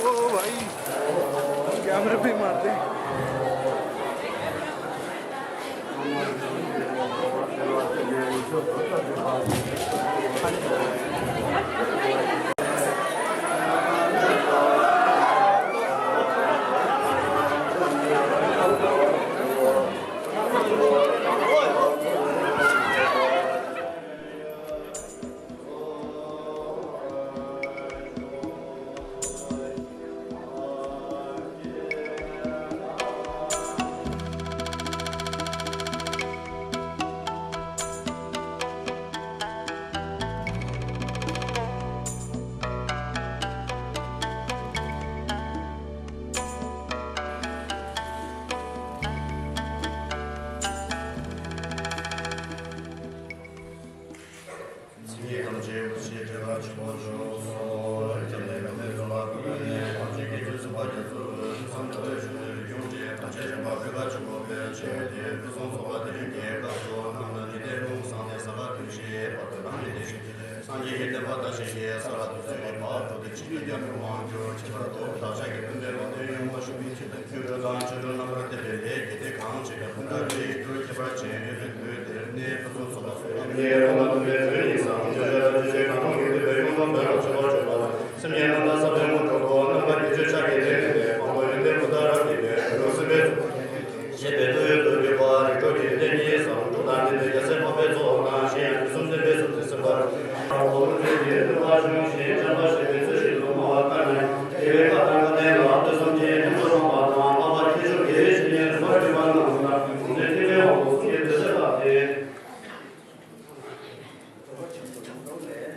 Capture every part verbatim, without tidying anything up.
ओ भाई, कैमरे पे मारते हैं। སེམས་ཉིད་ཐམས་ཅད་འོད་གསལ་དྲན་པ་ཆེན་པོ་མཆོག་གསུམ་རིགས་ཀྱི་ལས་རབ་གནས་ཚོགས་ལ་ཕུལ་བའི་གནས། ཐམས་ཅད་ཀྱི་རྗེས་སུ་ཕར་ཁྱབ་སུ་འོད་ཟེར་གསུམ་འཕྲོ་བའི་གཞུང་ལུས་ཡོངས་ཀྱི་ཐམས་ཅད་དྲན་པ་བོད་པ་ཆེན་པོ་ཕལ་ཆེར་དེ་ཕུན་སུམ་ཚོགས་པ་དེ་རིང་གི་སྐབས་སུ་རྣམ་སྣང་གི་གཏེར་ལུང་གསང་གནས་གསལ་བ་ཐུགས་རྗེའི་བར་དུ་བླ་མའི་བདེ་གཤེགས་ཀྱི་ལས། སངས་རྒྱས་ཀྱི་བསྟན་པ་དར་ཞིང་རྒྱས། ས་ལ་བདུད་རྩི་ལས་འཕགས་འགྲོ་དེ་ཆོས་ཀྱི་རྒྱལ་པོའི་དབང་བསྒྱུར། ཁྱད་པར་དུ་བདག་ཅག་གི་སྤུན་ཟླའི་བློ་མཐུན་ཡོན་མོ་ཞུགས་པའི་ཆེད་དུ་སྒྱུ་འཕྲུལ་དང་ཆོ་འཕྲུལ་རྣམ་པར་བསྟན་པའི་ལས་དགེ་སྡིག་གང་བྱེད་ཀྱང་ཀུན་དགའ་རིའི་རྒྱུར་ཁྱད་པར་ཅན་ཡོད་ཚུལ་དུས་དེར་གནས་ཕུན་སུམ་ཚོགས་པ་སོགས་ལ་ངེས་རང་ལ་ཕན་པའི་དོན་ཡིན་ཙང་བརྗོད་བྱ་ལ་ཇི་བྱས་གང་རུང་གི་འདོད་པའི་ཡོངས་སུ་འདོད་པ་ཆེན་པོ་བརྗོད་པ་ལ། སེམས་ཉིད་རྣམ་དག་ཟབ་པའི་དངོས་གྲུབ་ཏུ་རྣམ་དཀར་དགེ་ཆོས་ཕྱག་གི་ལེའུ་སྟེ་དང་པོ་ཡོན་ཏན་ཕུན་ཚོགས་རབ་རྒྱས་པའི་རིགས་སུ་སྦས་སོ། ཞེས་པའི་ཐུགས་ཡོད་དུ་གྱུར་པ་རིགས་དྲུག་གི་ཡོན་ཏན་གཉིས་སམ་དྲུག་དང་ལྡན་པའི་རྒྱལ་སྲས་འཕགས་པའི་ཚོགས་དང་གཞན་ཡང་དུས་གསུམ་བསྟན་པའི་སྲུང་བརྩི་སེམས་དཔའ། འོ་ལུགས་འདི་ཡོད་དུ་བ་ཆུང་ཞེས་བྱམས་པ་ཞེས་པའི་ཚུལ་བཞིན་དུ་སྨྲ་བ་ལྟར་ན། དགེ་བའི་བཀའ་དང་བཀའ་བསྟན་ལ་ཐོས་བསམ་གྱིས་ཉམས་སུ་བླངས་པ་དང་། སྨྲ་བ་ཁྱད་ཆོས་དགེ་བའི་བཤེས་གཉེན་རིམ་པར་བསྟེན་པ་རྣམས་ལ་གཟུང་འཛིན་ཐེག་པའི་དབང་དུ་གསུམ་གྱི་དོན་མཛད་པ་སྟེ། འདོད་པ་ཆེན་པོ་ཡོངས་རྫོགས་ལས།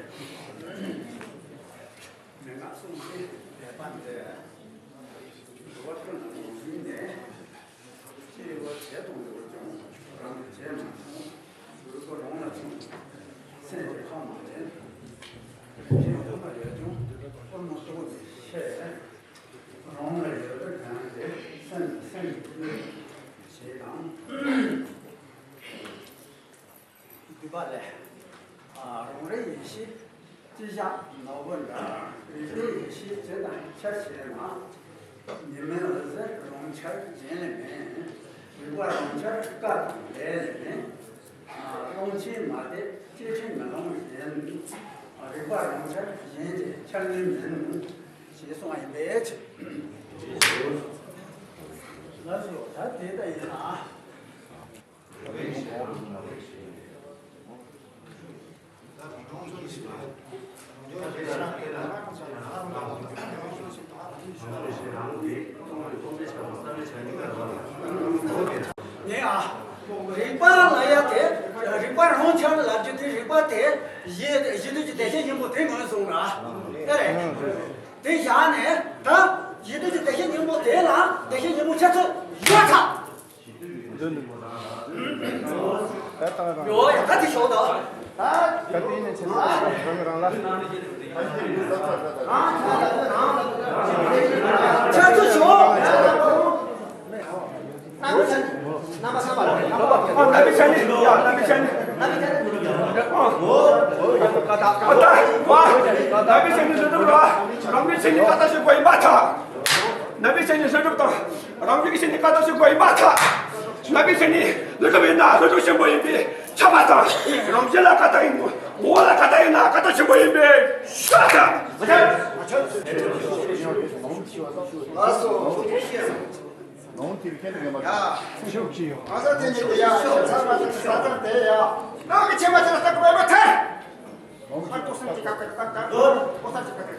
མན་ངག་གསུམ་གྱི་འབད་པ་འདི། འགྲོ་བ་ཀུན་ལ་ངོས་འཛིན་ནས། སྐྱེ་བ་བྱས་དང་འགྲོ་བ་ཀྱང་རང་གིས་བྱས་མ་མཐོང་། རིག་པ་རང་ལ་བྱུང་། སེམས་ཀྱི་ཁ་མ་ལེན། གཞན་ཡོད་པ་ཡོད་ཀྱང་ཨོ་མ་རྟོགས་ནས་ཤེས། རང་ལ་ཡོད་པའི་གང་དེ་སེམས་ལ་སེམས་ཀྱི་ལུས་ཞེས་དང་། སྡུད་པ་ལས། ཨ། རང་རིག་ཡེ་ཤེས་ཅི་བཞག་ནོར་བུ་འདྲ། རིག་པའི་ཡེ་ཤེས་ཇི་ལྟར་འཆར་ཞེ་ན། ཉི་མའི་འོད་ཟེར་རང་འཆར་གཞན་ལས་མིན། རིག་པ་རང་འཆར་སྐབས་དང་ལས་ལས་མིན། ཨ། སྟོང་ཆེན་མ་དེ་སྐྱེ་འཕྲལ་མེ་ལོང་བཞིན། ཨ། རིག་པ་རང་འཆར་གཞན་གྱིས་འཆར་ནུས་མིན། ཞེས་གསུངས་པ་ཡིན་པས། ལགས་སོ། ད་དེ་ལྟ་ཡིན་ན། ནས་ཨ། རིག་པ་ལ་ཡ་དེ། རིག་པ་རང་འཆར་ལབ་རྒྱུ་དེ། རིག་པ་དེ་གཞི་གཞི་དུས་ཀྱི་བདེ་གཤེགས་སྙིང་པོ་དེ་ངོས་བཟུང་ར། ཨེ་རེད། དེ་བཞག་ནས་ད་གཞི་དུས་ཀྱི་བདེ་གཤེགས་སྙིང་པོ་དེ་ལ་བདེ་གཤེགས་སྙིང་པོ་འཆར་ཚུལ་ཡོད་ཚ། འདི་འདི། ད་བཏང་རང་། ཡོ་ཡ་ད་དེ་ཤོག་ད། ད་དེ་ནས་ཆེན་པོ་རང་རང་ལ། ཆ་ཚུ་ཤོག་ཨ། ད་བི་ཆ་ནི། ད་བི་ཆ་ནི། ད་བི་ཆ་ནི། ད་ད་ནང་པའི་ཆོས་ནི་ལྷུན་གྲུབ་ར། རང་རྒྱུད་ཆོས་ནི་ཀ་དག་ཞིག་པོ་ཡིན་པར་ཐལ། ནང་པའི་ཆོས་ནི་ལྷུན་གྲུབ་དང་རང་རྒྱུད་ཆོས་ནི་ཀ་དག་ཞིག་པོ་ཡིན་པར་ཐལ། ནང་པའི་ཆོས་ནི་ལྷུན་གྲུབ་ཡིན་ན་ལྷུན་གྲུབ་ཆེན་པོ་ཡིན་པས་ཁྱབ་པར་ཐལ། རང་རྒྱུད་ལ་ཀ་དག་ཡིན་ནོ། ངོ་བོ་ལ་ཀ་དག་ཡིན་ན་ཀ་དག་ཆེན་པོ་ཡིན་པས་ཁྱབ་པར་ཐལ། ལགས་སོ། ནང་དེར་ཁྱེད་ཀྱི་མ་ཡ། ཤོག་ཅི་ཡོད། ཨ་ས་དེ་ནི་དེ་ཡ། ཚར་མ་ཐག་ས་ཐག་དེ་ཡ། ནང་གི་ཆེ་མ་ཆེ་ལ་ཐག་པ་མ་ཐག་ཨ་ཀོ་སང་ཅི་ཀ་ཀ་ཀ་ཀ། ཀོ་སང་ཅི་ཀ་ཀ་ཀ།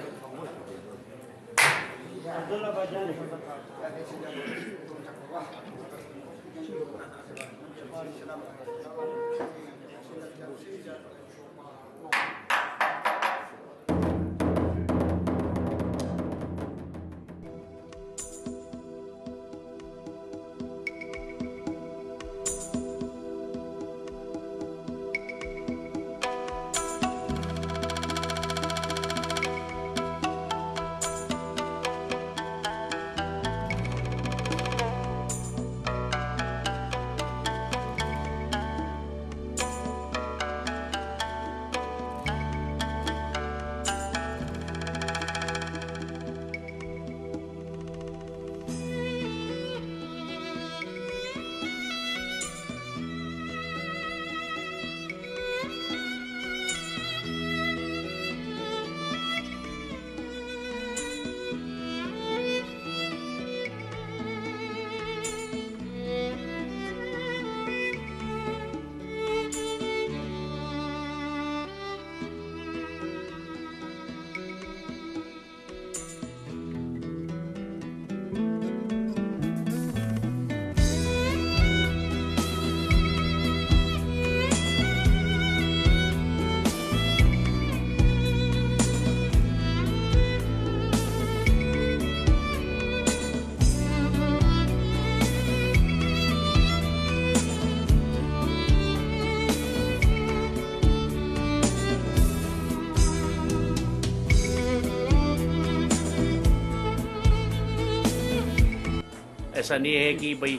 ऐसा नहीं है कि भाई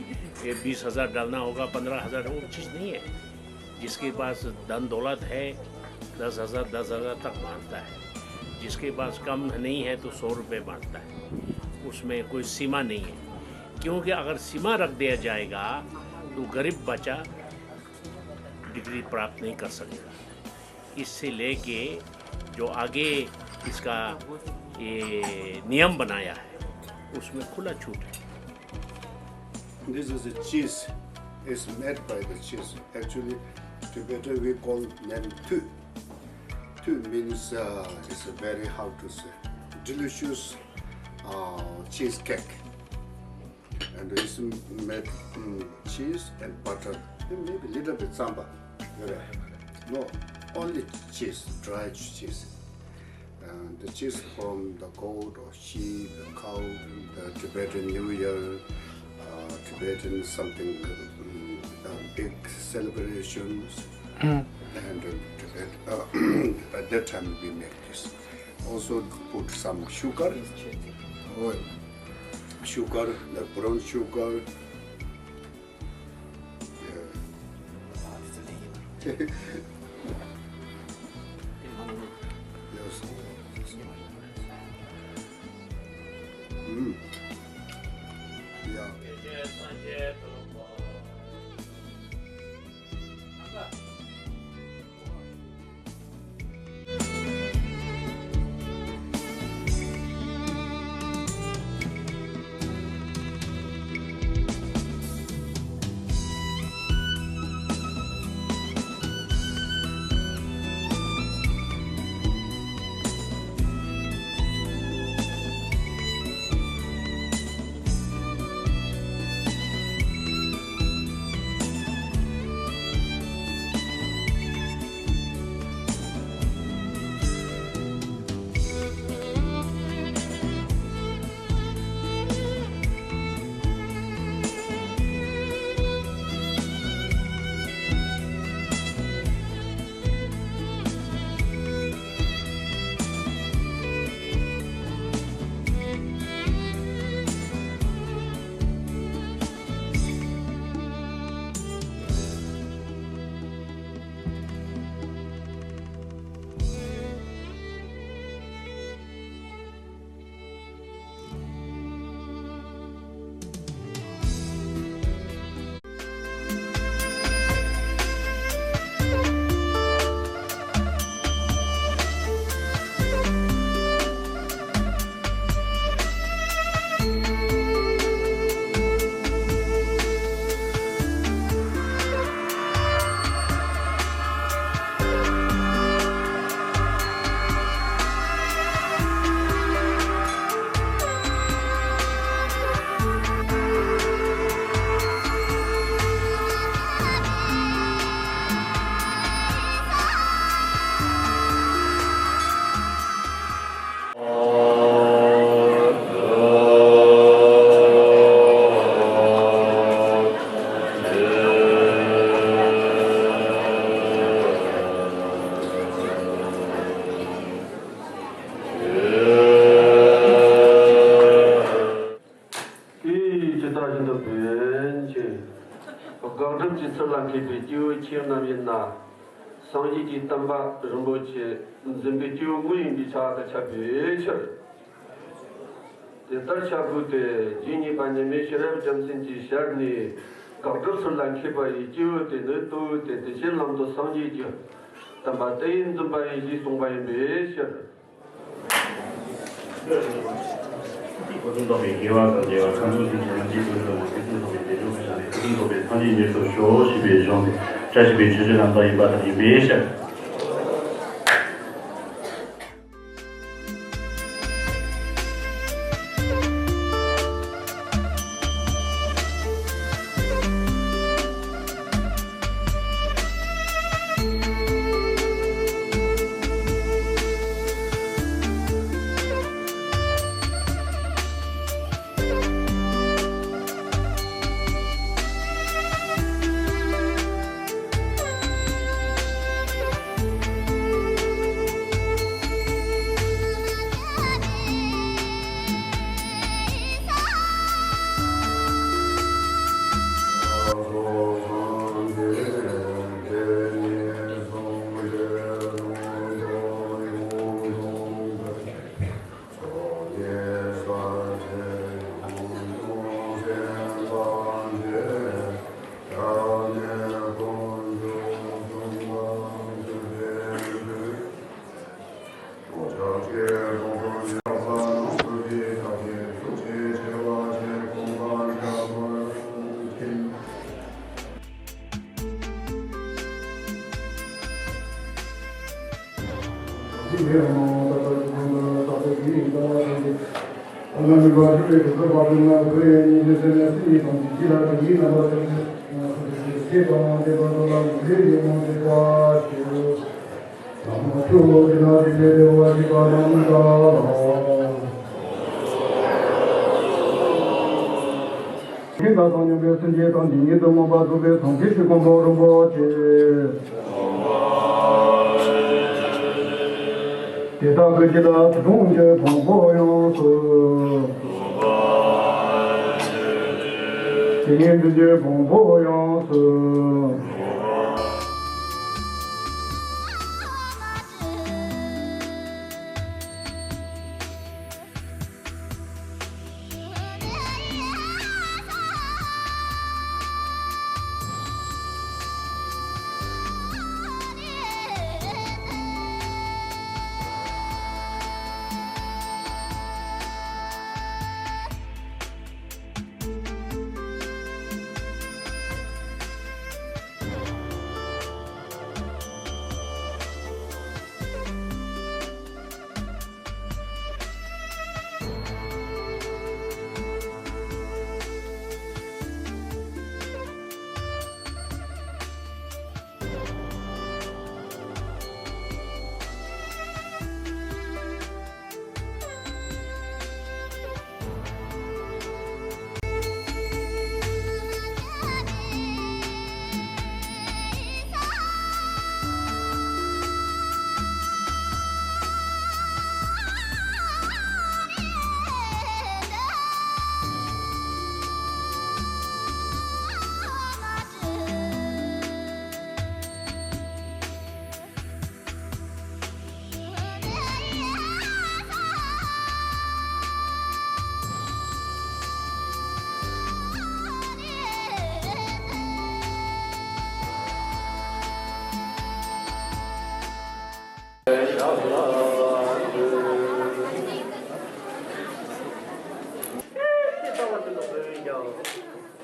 ये बीस हज़ार डालना होगा, पन्द्रह हज़ार, वो चीज़ नहीं है। जिसके पास धन दौलत है, दस हज़ार, दस हज़ार तक बांटता है। जिसके पास कम नहीं है तो सौ रुपये बांटता है। उसमें कोई सीमा नहीं है, क्योंकि अगर सीमा रख दिया जाएगा तो गरीब बच्चा डिग्री प्राप्त नहीं कर सकेगा। इससे लेके जो आगे इसका ये नियम बनाया है, उसमें खुला छूट है। This is a cheese. It's made by the cheese. Actually, Tibetan we call name tu. Tu means uh, it's a very, how to say, delicious uh, cheesecake. And it's made mm, cheese and butter. And maybe little bit samba. Very. No, only cheese, dry cheese. And the cheese from the goat or sheep, the cow, the Tibetan New Year, uh, Tibetan something, mm, uh, big celebrations. And uh, Tibet, uh, at that time we make this. Also put some sugar, oil, sugar, the brown sugar. Yeah. Yes. Mm. Yeah. མཁས་པའི་སྐྱེས་བུ་ཁྱེད་རྣམས་ཡིན་ན། སངས་རྒྱས་ཀྱི་བསྟན་པ་རིན་པོ་ཆེ་འཛིན་པའི་སྐྱེས་བུ་དངོས་ཡིན་པའི་ཆ་དང་ཁྱབ་པའི་ཕྱིར། དེ་ལྟར་ཁྱབ་དགོས་ཏེ། རྗེ་གཉིས་པ་མཉམ་མེད་ཤེས་རབ་རྒྱལ་མཚན་གྱི་ཞལ་ནས། དགག་སྒྲུབ་ཚུལ་ལ་མཁས་པ་ཡི། སྐྱེས་བུ་དེ་ནི་ལྟ་བུ་སྟེ། དེ་ཕྱིར་ལམ་དུ་སངས་རྒྱས་ཀྱི། བསྟན་པ་དེ་ཡིས་འཛིན་པ་ཡིན། ཞེས་གསུངས་པ་ཡིན་པའི་ཕྱིར། སྐུ་གསུང་ཐུགས་ཀྱི་དགེ་བ་དང་བདེ་བ་ཁམས་གསུམ་ཞིང་གཤེགས་རྣམས་ཀྱི་དོན་དུ། སྐུ་གསུང་ཐུགས་ཀྱི་བདེ་མཆོག་གི་ཞལ་ནས། སྐུ་གསུང་ཐུགས་ཀྱི་སངས་རྒྱས་ཉིད་དུ་ཤོག། ཞེས་པའི་གཞུང་དེ་བཀྲ་ཤིས་པའི་ཆོས་ཀྱི་རྣམ་ཐར་ཡིན་པ་དང་ཡིན་པའི་ཕྱིར། ཁྱེད་དང་མཉམ་པའི་སེམས་ཅན་དང་འདི་ཉིད་དུ་མངོན་པར་རྫོགས་པའི་སངས་རྒྱས་ཀྱི་གོ་འཕང་རིན་པོ་ཆེ། དེ་དག་གི་རྗེས་ལ་དུག་གདོང་གི་བོང་བུ་ཡོངས་སུ། དེ་ཉིད་འདུལ་གྱི་བོང་བུ་ཡོངས་སུ།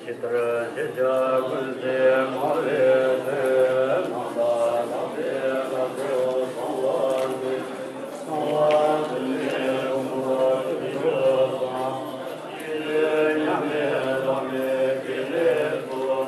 ཇི་ལྟར་ཞི་བྱ་ཀུན་གཟིགས་མ་ལུས་ཏེ། རྣམ་པར་དག་པའི་ལྷ་ཚོགས་ཚངས་པར་སྤྱོད། གསང་བ་འདུས་པའི་ཀུན་འཁོར་ཆོས་སྐུ་གསུམ། ཡེ་ཤེས་མཉམ་མེད་དྭངས་མའི་ཐིག་ལེ་སོགས།